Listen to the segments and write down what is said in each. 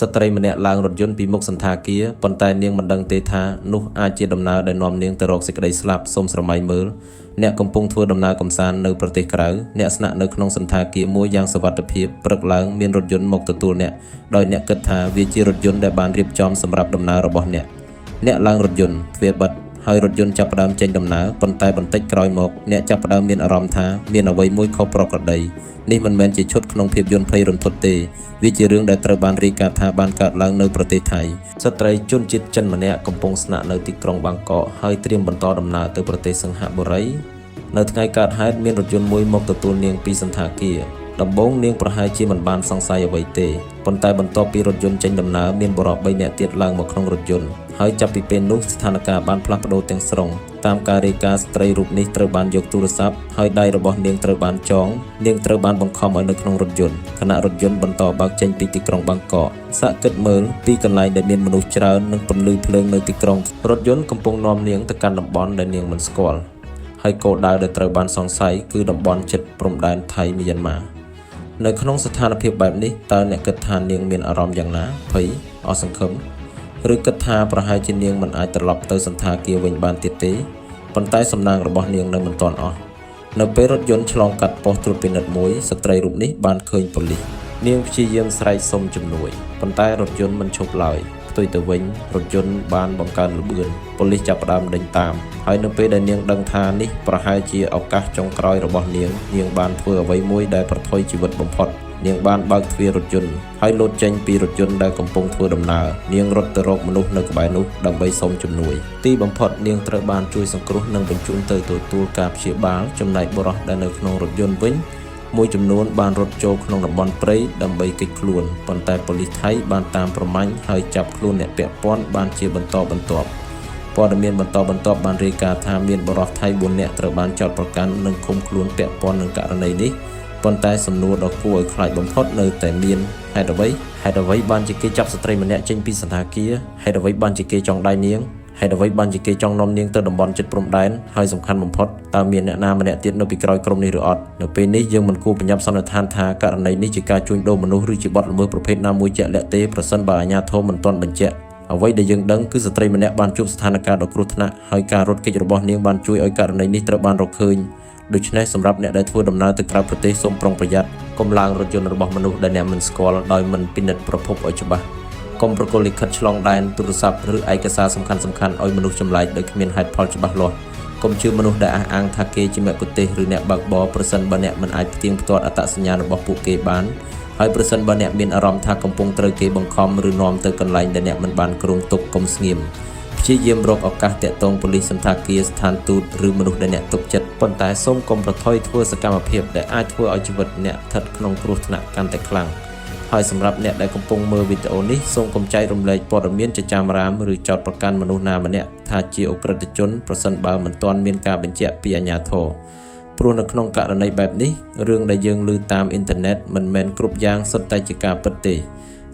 ស្ត្រីម្នាក់ឡើងរថយន្តពីមុខសណ្ឋាគារប៉ុន្តែនាងមិនដឹងទេថានោះអាចជាដំណើរដែលនាំនាងទៅរកសេចក្តីស្លាប់សូមស្រមៃមើលអ្នកកំពុងធ្វើដំណើរកម្សាន្តនៅប្រទេសក្រៅអ្នកស្នាក់នៅក្នុងសណ្ឋាគារមួយយ៉ាងសុវត្ថិភាពព្រឹកឡើងមានរថយន្តមកទទួលអ្នកដោយអ្នកគិតថាវាជារថយន្តដែលបានរៀបចំសម្រាប់ដំណើររបស់អ្នកអ្នកឡើងរថយន្តទ្វារបិទហើយរថយន្តចាប់ផ្ដើមចេញដំណើរប៉ុន្តែបន្តិចក្រោយមកអ្នកចាប់ផ្ដើមមានអារម្មណ៍ថាមានអ្វីមួយខុសប្រក្រតីនេះមិនមែនជាឈុតក្នុងភាពយន្តភ័យរន្ធត់ទេវាជារឿងដែលត្រូវបានរាយការណ៍ថាបានកើតឡើងនៅប្រទេសថៃស្ត្រីជនជាតិចិនម្នាក់កំពុងស្នាក់នៅទីក្រុងបាងកកហើយត្រៀមបន្តដំណើរទៅប្រទេសសិង្ហបុរីនៅថ្ងៃកើតហេតុមានរថយន្តមួយមកទទួលនាងពីសណ្ឋាគារដំបូងនាងប្រហែលជាមិនបានសង្ស័យអ្វីទេប៉ុន្តែបន្ទាប់ពីរថយន្តចេញដំណើរមានបុរស3នាក់ទៀតឡើងមកក្នុងរថយន្តហើយចាប់ពីពេលនោះស្ថានភាពបានផ្លាស់ប្ដូរទាំងស្រុងតាមការរាយការណ៍ស្ត្រីរូបនេះត្រូវបានយកទូរស័ព្ទហើយដៃរបស់នាងត្រូវបានចងនាងត្រូវបានបង្ខំឲ្យនៅក្នុងរថយន្តខណៈរថយន្តបន្តបើកចេញពីទីក្រុងបាងកកសាកគិតមើលទីកន្លែងដែលមានមនុស្សច្រើននិងពន្លឺភ្លើងនៅទីក្រុងរថយន្តកំពុងនាំនាងទៅកាន់តំបន់ដែលនាងមិនស្គាល់ហើយគោលដៅដែលត្រូវបានសង្ស័យគឺតំបន់ជិតព្រំដែនថៃមីយ៉ាន់ម៉ានៅក្នុងស្ថានភាពបែបនេះតើអ្នកគិតថានាងមានអារម្មណ៍យ៉ាងណាភ័យអស់សង្ឃឹមឬគិតថាប្រហែលជានាងមិនអាចត្រឡប់ទៅសណ្ឋាគារវិញបានទៀតទេប៉ុន្តែសំណាងរបស់នាងនៅមិនទាន់អស់នៅពេលរថយន្តឆ្លងកាត់ប៉ុស្តិ៍ត្រួតពិនិត្យមួយស្ត្រីរូបនេះបានឃើញប៉ូលីសនាងព្យាយាមស្រែកសុំជំនួយប៉ុន្តែរថយន្តមិនឈប់ឡើយផ្ទុយទៅវិញរថយន្តបានបង្កើនល្បឿនប៉ូលីសចាប់ផ្ដើមដេញតាមហើយនៅពេលដែលនាងដឹងថានេះប្រហែលជាឱកាសចុងក្រោយរបស់នាងនាងបានធ្វើអ្វីមួយដែលប្រថុយជីវិតបំផុតនាងបានបើកទ្វាររថយន្តហើយលោតចេញពីរថយន្តដែលកំពុងធ្វើដំណើរនាងរត់ទៅរកមនុស្សនៅក្បែរនោះដើម្បីសុំជំនួយទីបំផុតនាងត្រូវបានជួយសង្គ្រោះនិងបញ្ជូនទៅទទួលការព្យាបាលចំណែកបុរសដែលនៅក្នុងរថយន្តវិញមួយចំនួនបានរត់ចូលក្នុងតំបន់ព្រៃដើម្បីគេចខ្លួនប៉ុន្តែប៉ូលីសថៃបានតាមប្រមាញ់ហើយចាប់ខ្លួនអ្នកពាក់ព័ន្ធបានជាបន្តបន្ទាប់ព័ត៌មានបន្តបន្ទាប់បានរាយការណ៍ថាមានបុរសថៃ4នាក់ត្រូវបានចោទប្រកាន់និងឃុំខ្លួនពាក់ព័ន្ធនឹងករណីនេះប៉ុន្តែសំណួរដ៏គួរឲ្យខ្លាចបំផុតនៅតែមានហេតុអ្វីហេតុអ្វីបានជាគេចាប់ស្ត្រីម្នាក់ចេញពីសណ្ឋាគារហេតុអ្វីបានជាគេចង់ដៃនាងហេតុអ្វីបានជាគេចង់នាំនាងទៅតំបន់ជិតព្រំដែនហើយសំខាន់បំផុតតើមានអ្នកណាម្នាក់ទៀតនៅពីក្រោយក្រុមនេះឬអត់នៅពេលនេះយើងមិនគួរប្រញាប់សន្និដ្ឋានថាករណីនេះជាការជួញដូរមនុស្សឬជាបទល្មើសប្រភេទណាមួយជាក់លាក់ទេប្រសិនបើអាជ្ញាធរមិនទាន់បញ្ជាក់អ្វីដែលយើងដឹងគឺស្ត្រីម្នាក់បានជួបស្ថានភាពដ៏គ្រោះថ្នាក់ហើយការរត់គេចរបស់នាងបានជួយឲ្យករណីនេះត្រូវបានរកឃើញដូច្នេះសម្រាប់អ្នកដែលធ្វើដំណើរទៅក្រៅប្រទេសសូមប្រុងប្រយ័ត្នកុំឡើងរថយន្តរបស់មនុស្សដែលអ្នកមិនស្គាល់ដោយមិនពិនិត្យប្រភពឲ្យច្បាស់កុំប្រគល់លិខិតឆ្លងដែនទូរស័ព្ទឬឯកសារសំខាន់ៗឲ្យមនុស្សចម្លែកដោយគ្មានហេតុផលច្បាស់លាស់កុំជឿមនុស្សដែលអះអាងថាគេជាមគ្គុទ្ទេសក៍ឬអ្នកបើកបរប្រសិនបើអ្នកមិនអាចផ្ទៀងផ្ទាត់អត្តសញ្ញាណរបស់ពួកគេបានហើយប្រសិនបើអ្នកមានអារម្មណ៍ថាកំពុងត្រូវគេបង្ខំឬនាំទៅកន្លែងដែលអ្នកមិនបានគ្រោងទុកកុំស្ងៀមព្យាយាមរកឱកាសទាក់ទងប៉ូលីសសណ្ឋាគារស្ថានទូតឬមនុស្សដែលអ្នកទុកចិត្តប៉ុន្តែសូមកុំប្រថុយធ្វើសកម្មភាពដែលអាចធ្វើឲ្យជីវិតអ្នកស្ថិតក្នុងគ្រោះថ្នាក់កាន់តែខ្លាំងហើយសម្រាប់អ្នកដែលកំពុងមើលវីដេអូនេះសូមកុំចែករំលែកព័ត៌មានចចាមរាមឬចោទប្រកាន់មនុស្សណាម្នាក់ថាជាឧក្រិដ្ឋជនប្រសិនបើមិនទាន់មានការបញ្ជាក់ពីអាជ្ញាធរព្រោះនៅក្នុងករណីបែបនេះរឿងដែលយើងឮតាមអ៊ីនធឺណិតមិនមែនគ្រប់យ៉ាងសុទ្ធតែជាការពិតទេ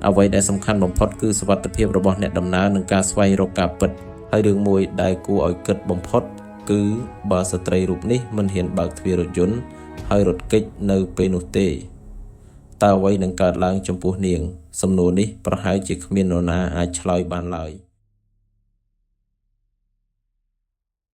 អ្វីដែលសំខាន់បំផុតគឺសុវត្ថិភាពរបស់អ្នកដំណើរនិងការស្វែងរកការពិតហើយរឿងមួយដែលគួរឲ្យគិតបំផុតគឺបើស្ត្រីរូបនេះមិនហ៊ានបើកទ្វាររថយន្តហើយរត់គេចនៅពេលនោះទេតើអ្វីនឹងកើតឡើងចំពោះនាងសំណួរនេះប្រហែលជាគ្មាននរណាអាចឆ្លើយបានឡើយ។